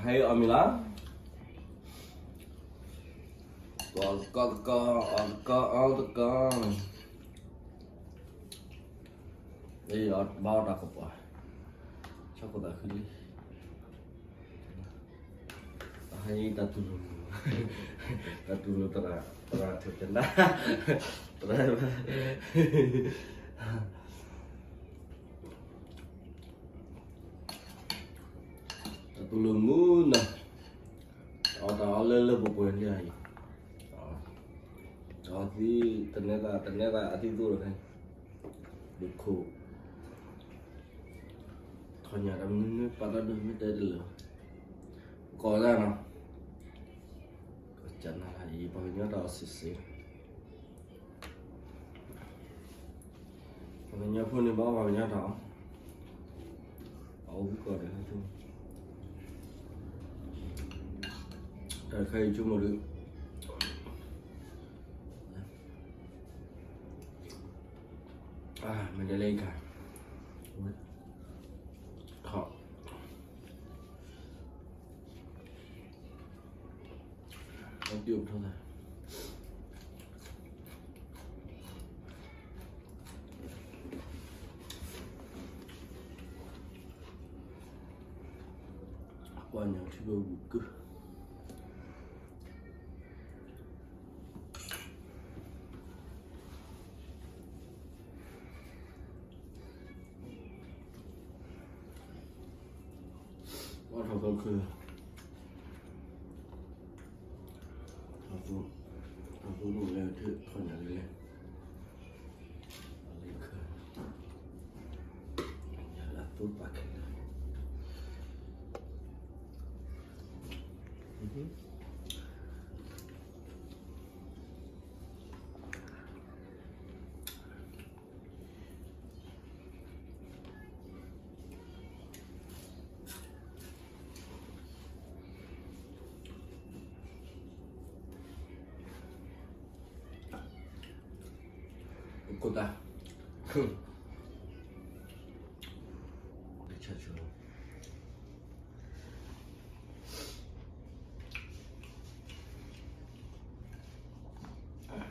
ဟဲအီၣ်မ့ၤလီၤ, အီၣ်သကိးသကိး, အီၣ်သကိးအီသကိး, ဘၣ်အီၣ်တၢ်ကပီၤ, ဆီခိၣ်သးခုလံ, ဟဲတၢ်တူၢ်လိာ်, တၢ်တူၢ်လိာ်သရၣ်, သရၣ်ထုးကနၣ်, သရၣ် တၢ်တူၢ်လိာ်မုၢ်နၤ, အီၣ်တၢ်အီၣ်လၢလၢပှဲၤပှဲၤလံအံၤ, အီၣ်သံ, တနဲသး တနဲသးအသံၣ်သိၣ်တဖဲ, ဒုးခိၣ်, ခီညါတၢ်မနုၤမနုၤပာ်တၢ်ဒိၣ်မ့ၢ်တဲတလၢာ်, ကိးတၢ်နီၤ, ကနၣ်လၢအံၤ ပှၤကညီတၢ်အီၣ်စ့ၢ်စ့ၢ် ပှၤကညီဖိန့ၣ် ဘၣ်အီၣ်ပှၤကညီတၢ်အီၣ်, အအိၣ်ကီၢ်ဒီး, တၢ်တခါအံၤဆိကမိၣ်ဒုး, မ့ၢ်တဲလၢအံၤခါ, ထီၣ် အတၢ်အိၣ်ထီၣ်သး, ကွၢ်ညါထံဘိပူၤကုၢ် အီၣ်ထီၣ်သီခု, ထီၣ်သိၣ်လိၣ်လဲၣ် ထီၣ်ညါလဲၣ်လဲၣ်, အလၢခု, ညါလၢအ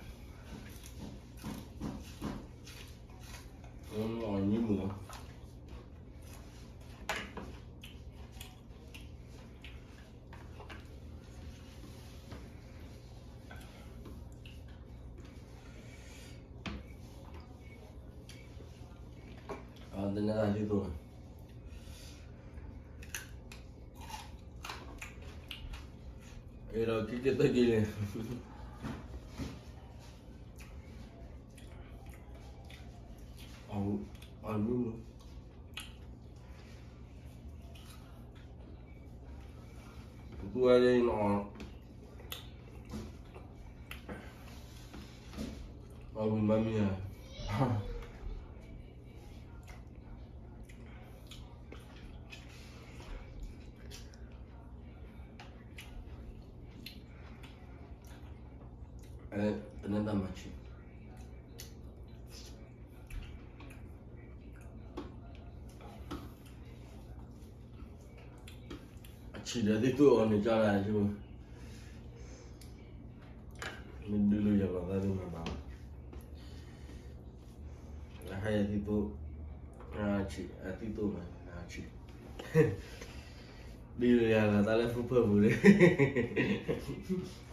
သိၣ်ပာ်ခဲလၢာ်, ခိၣ်တၢ်, ကဆၢဆိ တနၢ်သးဒ်သိး, အဲၣ်ဒိးက့ၤက့ၤသ့က့ၤန့ၣ်, အမုၢ်မုၢ် ပသူဝဲဒၣ်နီၤ, အဝံၤမၤမံၤဧါ, တနၢ်တၢ်မၤဆံး အဆံးဒီးသ့ၣ်သိၣ်အီၤန့ၣ်ကၠီဒၣ်ယိ, မ့ၢ်ဒုးလိာ်ယၤလီၤသးသ့ၣ်မၤဘၣ်, အဟဲယသ့ၣ်သိၣ်, အသ့ၣ်သိၣ်မး, အဆံး, ဒုးလိာ်ယၤလီၤသးလၢဖုဖၢပူၤန့ၣ်,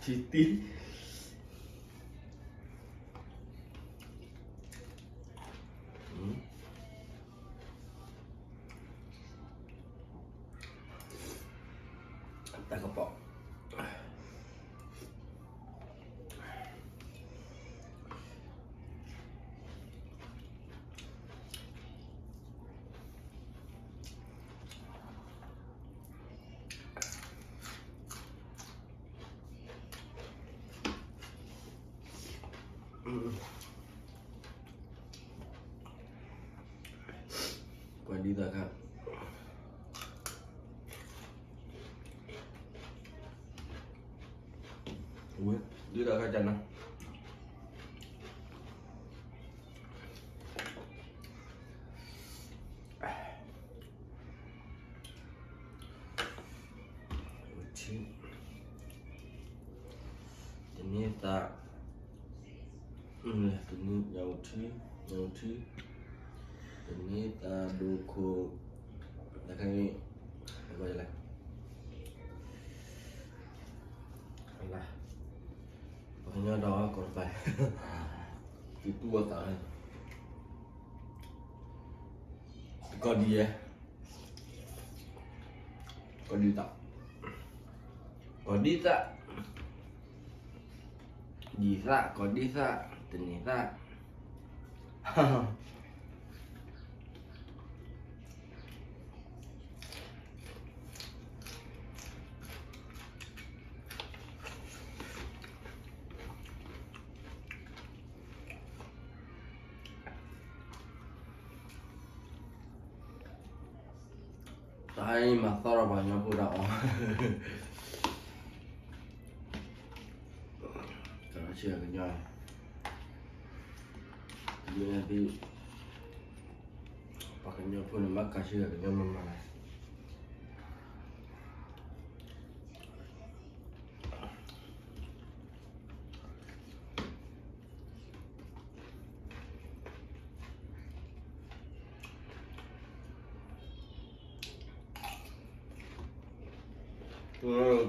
ဆံးတံၢ် တၢ်ကပီၤ, ကွၢ်ဒ်သိးခါ, ဝဲ, ဒ်သိးခါကနၣ် တ တန့ၤသး, တန့ၤ ညၣ်အူထူ, ညၣ်အူထူ, တန့ၤသးဒိခိၣ်, တခါန့ၣ်, လၢ, ပှၤကညီဒီးကိးတပၤ, တတူၢ်ဘၣ်သး, ကိးဒ်ယဲ ကိးဒ်သး, ကိးဒ်သး, ဒ်သး ကိးဒ်သး, တန့ၤသး. တၢ်အံၤမၤသီၣ်ထီၣ်ပှၤကညီဖိတၢ်အီၣ်, ကဆှၢကညီ, မ့ၢ်သ့, ပှၤကညီဖိန့ၣ် ဘၣ်ကဆှၢကညီမးမးလီၤ.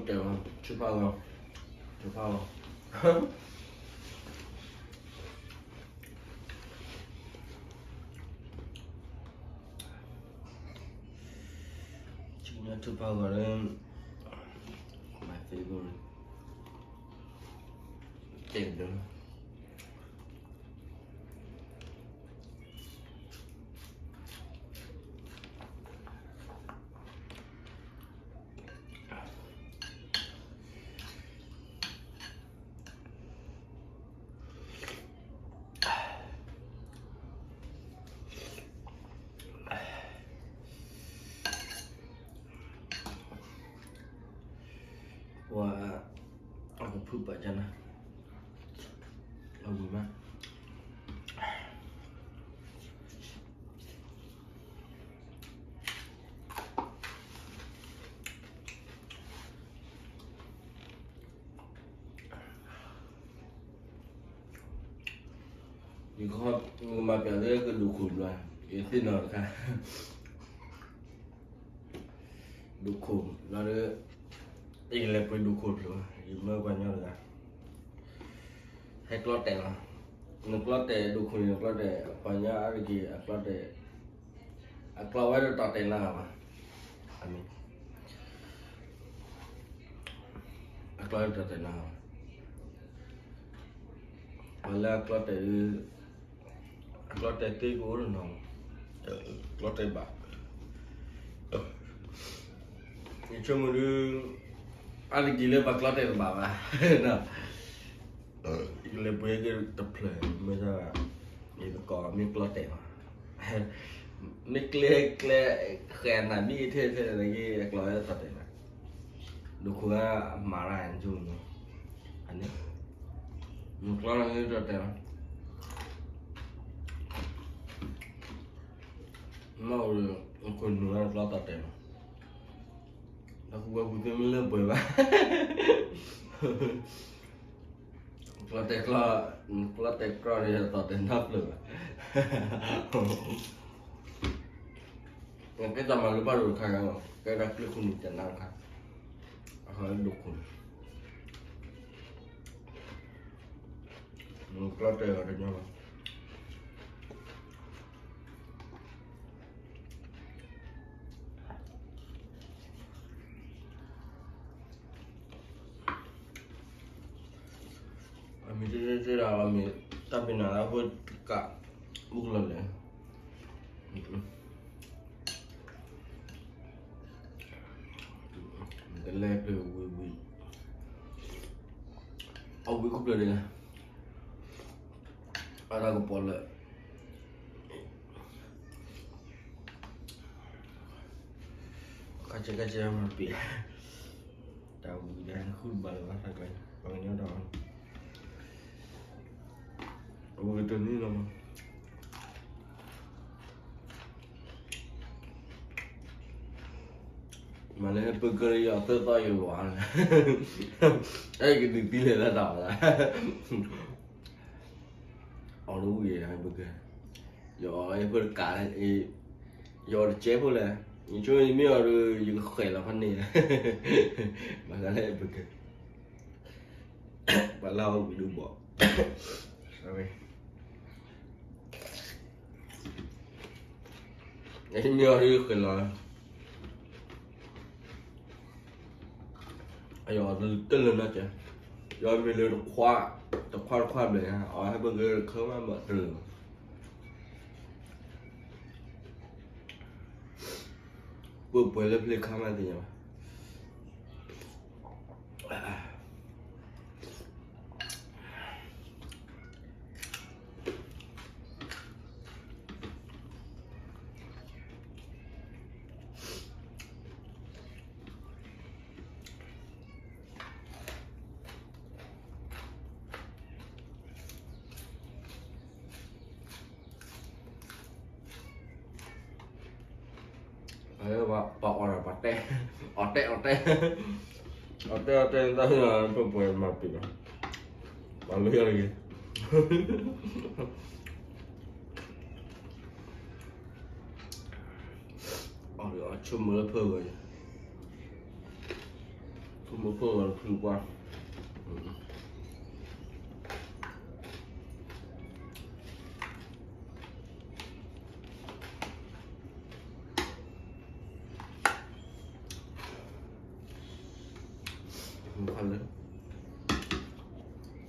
တဲာ်, ဆူဖးဂီၤ, ဆူဖးဂီၤ, ဆူဖးဂီၤလၢ, တဲာ်ဒီး ပှၤအကဖုပာ်ကနၤ, အဝံၤမး. ယကမၤပျးလၢကဒိၣ်ခိၣ်ဘျီ, ယသ့ၣ်နီၣ်တခါ, ဒိၣ်ခိၣ်လီၤဒီး, ယကလဲၤပှ့ၤဒိၣ်ခိၣ်တဖျၢၣ်, ယမၢပှၤညီတဂၤ, ဟဲကျီတဲာ်လီၤ, နကျီတဲာ်ဒိၣ်ခိၣ်န့ၣ် နကျီတဲာ် ပှၤညီအါတက့ၢ် အကျီတဲာ်, အကျီဝဲတတီၤတဲာ်နၤဘၣ်, အမ့ၢ် အကျီတတီၤတဲာ်နၤ, ပှၤလၢအကျီတဲာ်, အကျီတဲာ်သ့ကအိၣ်တနီၤ, ကျီတဲာ်ဘၣ်, ယဆိကမိၣ်ဒုး, အါတက့ၢ်လၢပှၤကျီတဲာ်တဘၣ်ဘၣ်, ယကလဲၤပှ့ၤက့ၤတဖျၢၣ်, မ့ၢ်, ယသကိးမ့ၢ်ကျီတဲာ်မး, မ့ၢ်ကျဲကျဲ, ဃဲၤနၤမ့ၢ်ထဲထဲန့ၣ်ဂ့ၤ အကျီဝဲတတီၤတဲာ်ဘၣ်, ဒိၣ်ခိၣ်ဧါ, မၤရၣ်န့ၣ်, န့ၣ်, နကျီန့ၣ်တတီၤတဲာ်လီၤ, မ့ၢ်အိၣ်, ခိၣ်နူာ်လၢနကျီတတီၤတဲာ်လီၤ, ဒီးဃုာ်ဝဲပူၤသ့မ့ၢ်လၢပှဲၤဘၣ် ကျီတဲာ်ကျီ, ကျီတဲာ်ကျီန့ၣ် တတီၤတဲာ်နီတဖျၢၣ်ဘၣ်, ကဲတၢ်မၤလိဘၣ်ဒိၣ်တခါဂၤလီၤ, ကဲဒၣ်ကျဲခိၣ်နူာ်တနါတခါ, အဃိဒိၣ်ခိၣ်န့ၣ်, ကျီတဲာ်အီၤတညီဘၣ် အမံၤတ့ၢ်တ့ၢ်တ့ၢ်ဒီး အမံၤတၢ်ဖံးနၤလၢအဖိတကး မုၢ်ကလီၤလဲၣ်, ကလဲၤဖျၢၣ်ဝံၤဝံၤ, အဝံၤခူၣ်ဖျၢၣ်ဒ်လဲၣ်, အတၢ်ကပီၤလၢာ် ခါဆဲးခါဆဲးမၤပ့ၤ, တၢ်ဝံၤဒီးဃုတဘၣ်လၢၤဘၣ် တၢ်ကျဲ ပှၤကညီဒီး အဝံၤကတၢၢ်န့ၣ်လီၤမး, မ မၤလၢဟဲပၢကၢလၢယီၤသၢသီယလွၤလၢ, အဲကဒုးသံလဲၤလၢတၢ်အီၣ်လၢ, အီၣ်တဝံၤယဲဟဲပၢကၢ, ယအီၣ်လၢဖိတကး, ယအီၣ်တကဲဖိလဲၣ်, ယဆိယမ့ၢ်အီၣ်ဒီး ယကဃဲၤလီၤဖဲန့ၣ်, မၤလၢဟဲပၢကၢ, ပှၤလၢအီၣ်ဝံၤဒုးဘီၣ်, မ့ၢ်အီၣ်ဒုးဃဲၤလီၤ, အယီၤတလၢနီတစဲး, ယီၤမ့ၢ်လၢတခွါ, တခွါတခွါဘျဲၣ်, အီၣ်ဟဲပၢကၢတခါမးဘၣ်တလၢာ်ဘၣ်, ပှဲၤပှဲၤလၢဖျ့ခါမးသ့ၣ်ညါဘၣ်. ပှၤအီၣ်ဒီးပှၤတဲ, အီၣ်တဲအီၣ်တဲ, အီၣ်တဲအီၣ်တဲတၢ်, ပှဲၤပှဲၤမၤပံာ်လီၤ, ပှၤလၢယၤတဂ့ၤ, အီၣ်ဒီးအီၣ်ဆိကမိၣ်လၢဖၢဂီၤ, ဆိကမိၣ်ဖၢဂီၤတဖုကွၢ်.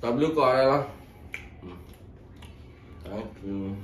တၢ်ဘျုးကိးဂၤဒဲးလီၤ, thank you.